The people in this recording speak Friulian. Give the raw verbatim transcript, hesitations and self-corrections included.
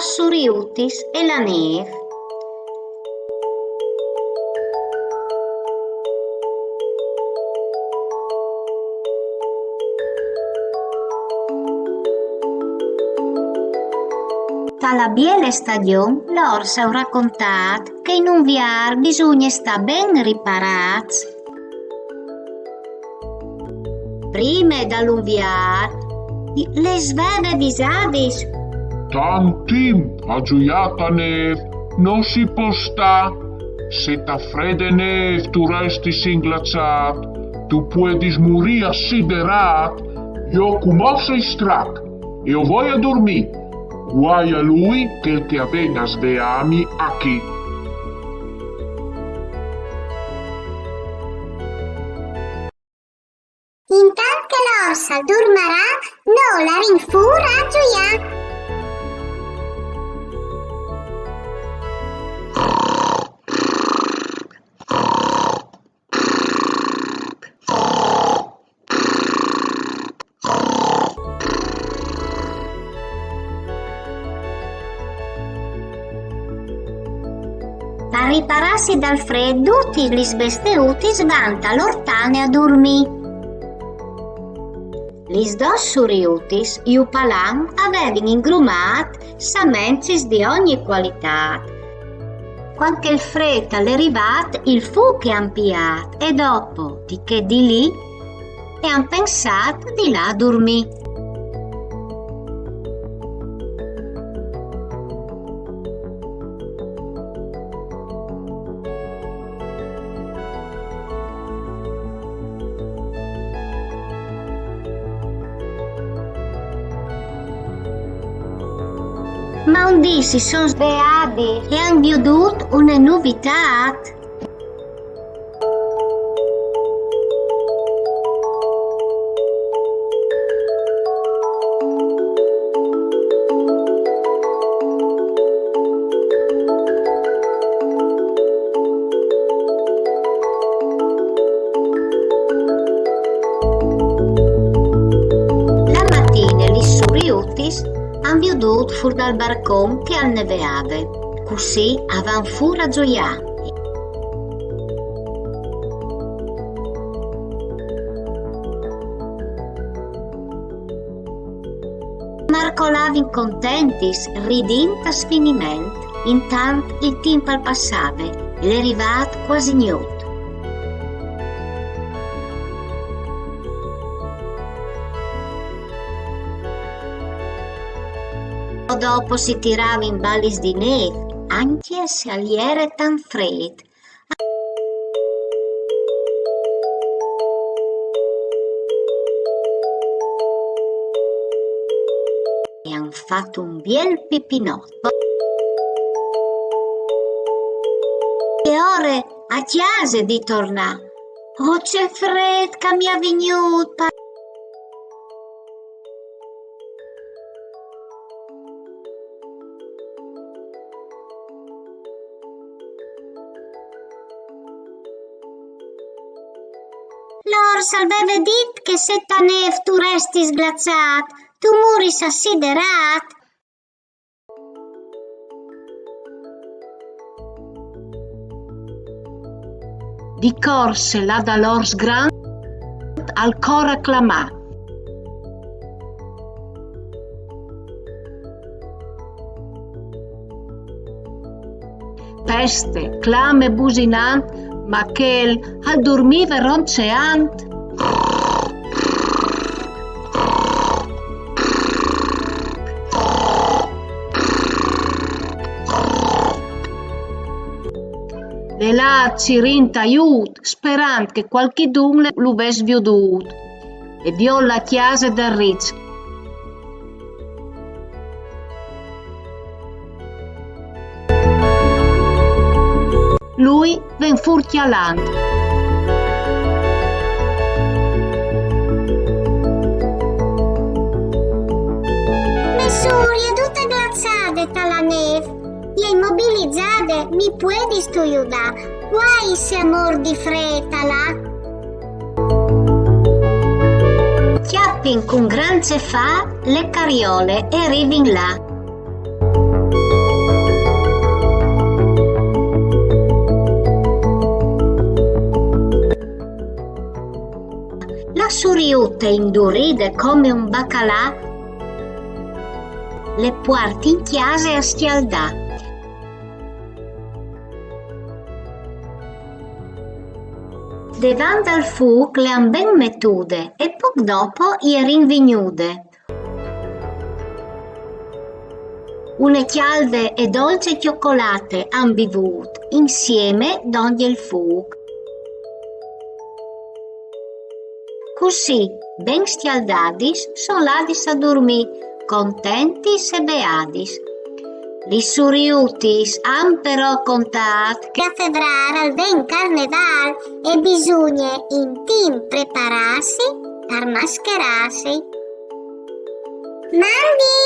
Suriutis e la nêf. Ta la biele stagjon l'ors a àn racontât che in Unvier bisugne stâ ben riparâts. Prime dal Unvier, lis veve visadis: tant timp a zuiâ ta nêf no si pues stâ. Se ta frede nêf tu restis inglaçât, tu puedis murî assiderât. Jo cumò o soi strac e o voi a durmî. Guai a lui chel che al ven a sveâmi achì. Intant che l'ors al durmarà, nô o larìn fûr a zuiâ. Par riparâsi dal frêt, dutis lis bestiutis a van ta lôr tane a durmî. Lis dôs suriutis ju palan a vevin ingrumât samencis di ogni cualitât. Cuant che il frêt al è rivât, il fûc a àn piât e dopo di chê dì li a àn pensât di lâ a durmî. Ma un dì si son sveadis e a àn viodût une novitât. La matine lis suriutis a àn viodût fûr dal barcon che al neveave. Cussì a van fûr a zuiâ. Marcolavin contentis, ridint a sfiniment. Intant il timp al passave e al è rivât cuasi gnot. O dopo si tiravin balis di nêf, ancje se al jere tant frêt. E a àn fat un biel pipinot. E ore a cjase di tornâ. Oh, ce frêt che mi à vignût! L'ors al veve dit che se ta nêf tu restis glaçât, tu muris assiderât. Di corse là dal ors grant al cor a clamâ. Peste, clame businant, ma chel al durmive ronceant. L'è lât cirint aiût, sperant che cualchidun lu ves viodût. E viôt la cjase dal riç. Lui ven fûr cjalant. Me sôr e je dute glaçade ta la nêf. E je imobilizade, mi puedistu judâ? Guai se a mûr di frêt, alà. Cjapin cun grant cefâ le cariole e a rivin là. Suriute induride come un bacalà, le puarte in cjase a scjaldâ. Devant dal fûc le àn ben metude e pôc dopo e jerin vignude. Une cjalde e dolce cjocolate àn bivût insieme dongje il fûc. Cussì, ben scjaldadis, son ladis a durmî, contentis e beadis. Lis suriutis àn però contât che a Fevrâr al ven Carnevâl e bisugne in timp preparâsi par mascherâsi. Mandi,